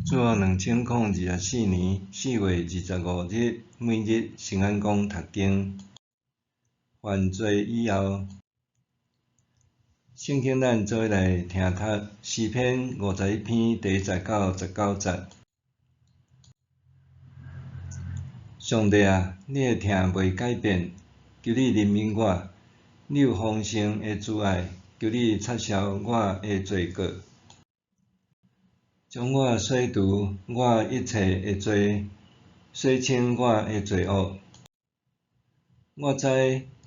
主後2024年4月25日，每日新安講讀經。犯罪以後，聖經咱做伙來聽讀詩篇51篇第一節到19節。上帝啊，你的疼袂改變，求你憐憫我。你有豐盛的慈愛，求你擦消我的罪過，將我洗除我一切的罪，洗清我的罪惡。我知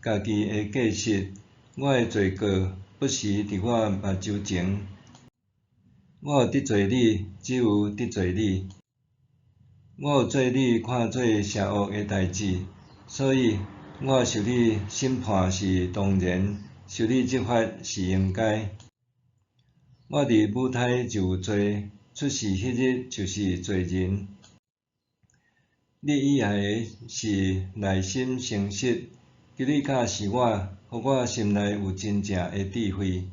家己的過失，我的罪過不時佇我目睭前。我有得罪你，只有得罪你。我有做你看做邪惡的代誌，所以我受你審判是當然，受你責罰是應該。我佇母胎就有罪，出世彼日就是罪人。你喜愛的是內心誠實，求你教示我，予我心內有真正的智慧。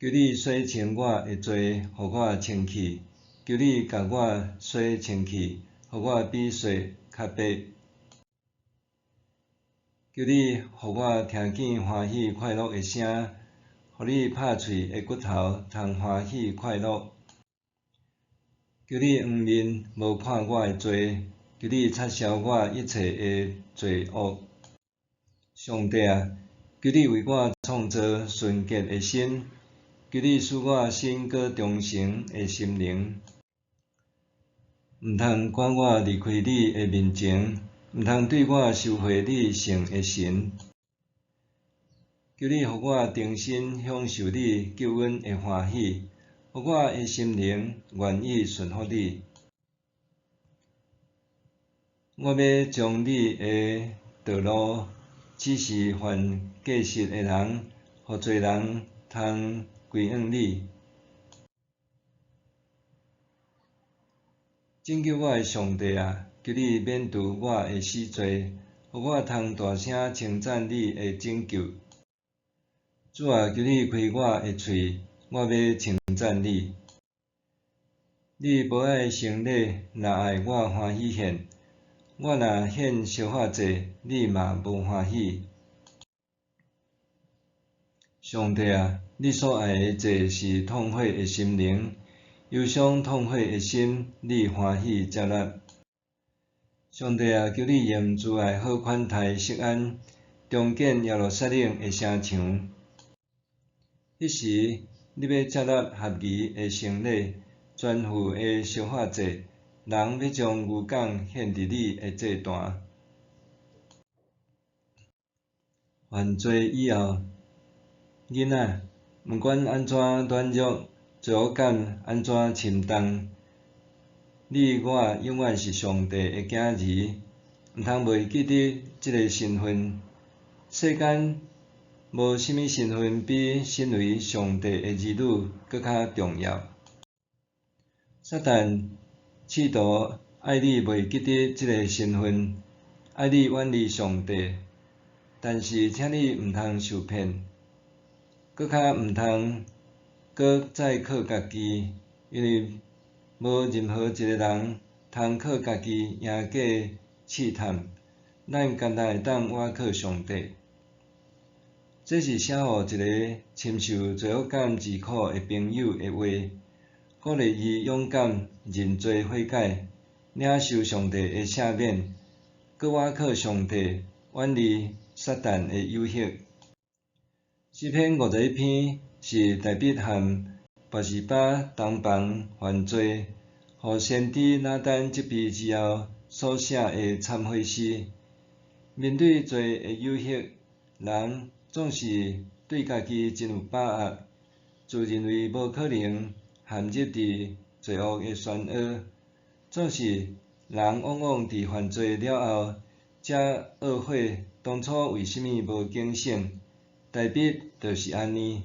求你洗清我的罪，予我清氣。求你共我洗清氣，予我比雪較白。求你予我聽見歡喜快樂的聲，予你拍碎的骨頭通歡喜快樂。求你掩面無看我的罪，求你擦消我一切的罪惡。上帝啊，求你為我創造純潔的心，求你賜我新閣忠誠的心靈。毋通趕我離開你的面前，毋通對我收回你聖的神。求你予我重新享受你救恩的歡喜，予我的心靈願意順服你。我欲將你的道路指示犯過失的人，予濟人通歸向你。拯救我的上帝啊，求你免除我的死罪，予我通大聲稱讚你的拯救。主啊，求你開我的喙，我欲稱讚你。你無愛牲禮，若愛我歡喜獻。我若獻燒化祭，你嘛無歡喜。上帝啊，你所愛的祭是痛悔的心靈，憂傷痛悔的心，你歡喜接納。上帝啊，求你用慈愛好款待錫安，重建耶路撒冷的城牆。彼時，你欲接納合宜的牲禮，全副的燒化祭，人欲將牛犅獻佇你的祭壇。犯罪以後，囡仔，毋管按怎軟弱，罪惡感按怎深重，你我永遠是上帝的囝兒，毋通袂記得這个身份。世間無啥物身份比身為上帝的兒女閣較重要。撒旦試圖愛你袂記得這个身份，愛你遠離上帝，但是請你毋通受騙，閣較毋通閣再靠家己，因為無任何一個人通靠家己贏過試探，咱干焦會當倚靠上帝。這是寫予一个深受罪惡感之苦的朋友的話，鼓勵伊勇敢認罪悔改，領受上帝的赦免，閣倚靠上帝，遠離撒旦的誘惑。詩篇51篇是大衛和拔示巴同房犯罪，予先知拿單責備之後所寫的懺悔詩。面對罪的誘惑，人總是對家己真有把握，自認為無可能陷入佇罪惡的漩渦。總是人往往佇犯罪了後，才懊悔當初為啥物無警醒。大衛就是按呢。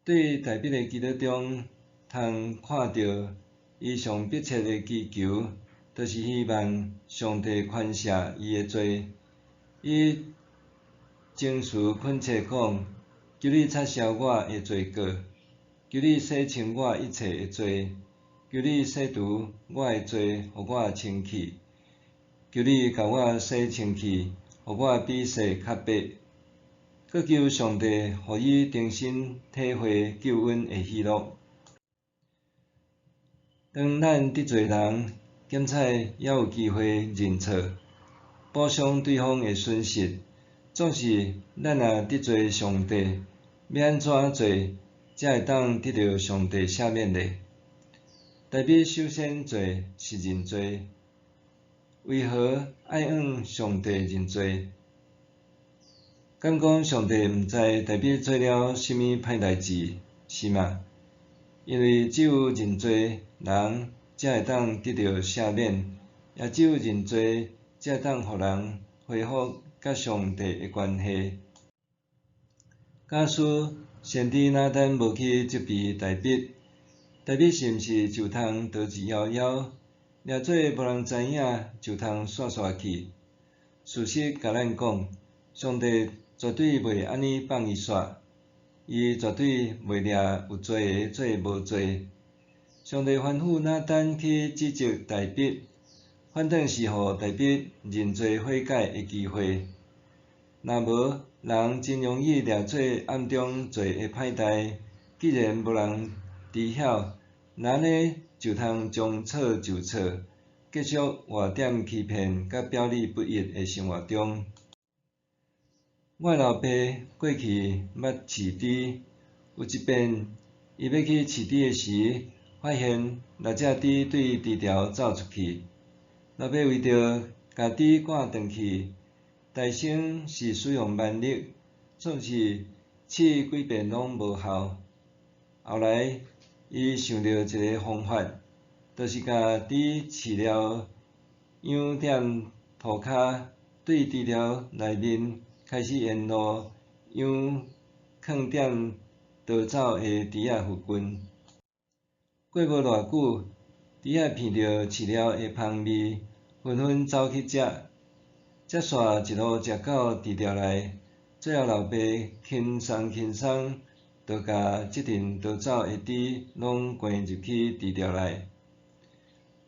對大衛的祈禱中，通看著伊上迫切的祈求，就是希望上帝寬赦伊的罪。伊情緒懇切講：求你擦消我的罪過，求你洗清我一切的罪，求你洗除我的罪，予我清去。求你共我洗清去，予我比雪較白。閣求上帝予伊重新體會救恩的喜樂。當咱得罪人，檢採猶有機會認錯，補償對方的損失。總是咱若得罪上帝，欲按怎做才會當得著上帝赦免呢？大衛首先做是認罪，為何愛向上帝認罪？敢講上帝毋知大衛做了啥物歹代誌，是嗎？因為只有認罪，人才會當得著赦免，也只有認罪，才會當予人恢復佮上帝的關係。假使先知拿單無去責備大衛，大衛是毋是就通逃之夭夭，掠做無人知影，就通煞煞去？事實共咱講，上帝絕對袂按呢放伊煞，伊絕對袂掠有罪的做無罪。上帝吩咐拿單去指責大衛，反轉是予大衛認罪悔改的機會。若無，人真容易掠做暗中做的歹代，既然無人知曉，那按呢就通將錯就錯，繼續活踮欺騙佮表裡不一的生活中。我的老爸過去捌飼豬，有一遍伊欲去飼豬的時，發現六隻豬對豬牢走出去。老爸為著共豬趕轉去，大聲是使用蠻力，總是試幾遍攏無效。後來，伊想著一个方法，就是共豬飼料養踮塗跤，對豬牢內面開始沿路養囥踮逃走的豬仔附近。過無偌久，豬仔鼻著飼料的芳味，紛紛走去食，才煞一路食到豬牢內。最後老爸輕鬆輕鬆，就共這陣逃走的豬攏關入去豬牢內。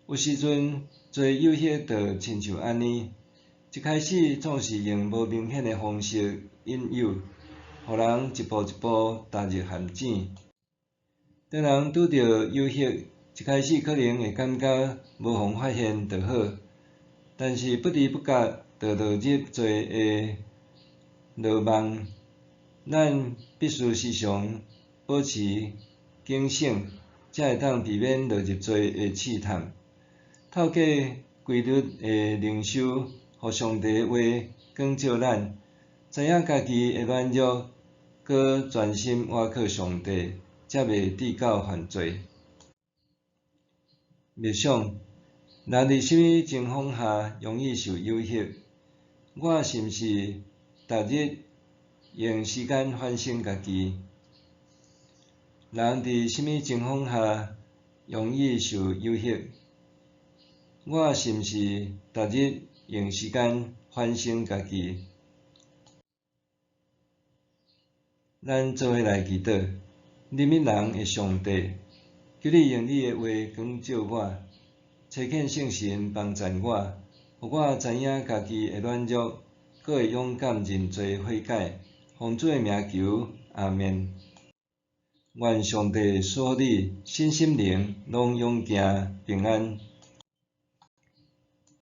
有時陣罪誘惑就親像按呢，一開始總是用無明顯的方式引誘，予人一步一步踏入陷阱。當人拄著誘惑，一開始可能會感覺無予人發現就好，但是不知不覺就落入罪的羅網。咱必須時常保持警醒，才會當避免落入罪的試探。透過規律的靈修，予上帝的話光照咱，知影家己的軟弱，閣專心倚靠上帝，才袂致到犯罪。默想，人佇啥物情況下容易受誘惑？我是毋是逐日用時間反省家己？人佇啥物情況下容易受誘惑？我是毋是逐日用時間反省家己？咱做伙來祈禱，憐憫人的上帝，求你用你的話光照我，差遣聖神幫贊我，予我知影家己的軟弱，閣會勇敢認罪悔改。奉主的名求，阿們。願上帝賜予你身心靈攏勇健平安。